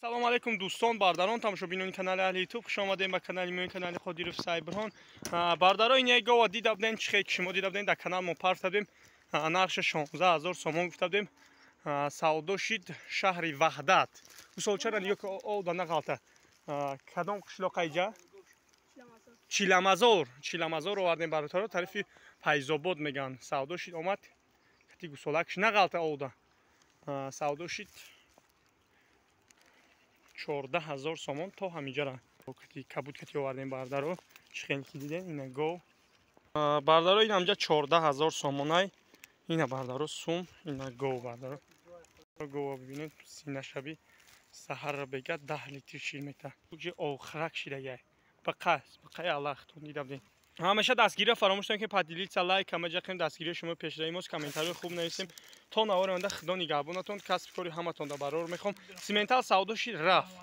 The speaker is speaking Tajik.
Салом алейкум, дӯстон, бардарон, тамошобинони канали Аҳли Ютуб, хуш омадем ба канали мӯи канали Қодиров Сайбирҳон. Бардаро, ин як гова дида будем, чӣ хел ки шумо дида будем, дар канал мо парта будем, нархша 16 000 сомон гуфта будем. Савдо шид, шаҳри Ваҳдат. Гусолчара нигоҳ, ода нағалта. Кадом қишлоқа иҷа? Чиламазор, Чиламазор овардем, бародаро, тарафи Файзобод меган. Савдо шид, омад кати гусолакш, нағалта ода. Савдо шид 14 000 сомон то ҳамиҷара. Кабуд кати овардем, бардаро, чӣ хел ки дидем, ина гов. Бардаро, ин ҳамҷа 14 000 сомонай. Ина, бардаро, сум, ина гов, бардаро. Гова бибинед, синашаби саҳарра бега 10 литр шир мета. Уҷи охрак шидагай. Бақас, бақаи Аллахтон дида будем. Ҳамеша дастгирия фаромӯш накунед, поделиться, лайк, ҳама ҷақем, дастгирии шумо пешраи мост, комментариҳои хуб нависем. То навори оянда Худо нигаҳбонатон, касби кори ҳаматон да барор мехоҳам. Симентал савдо шид, рафт.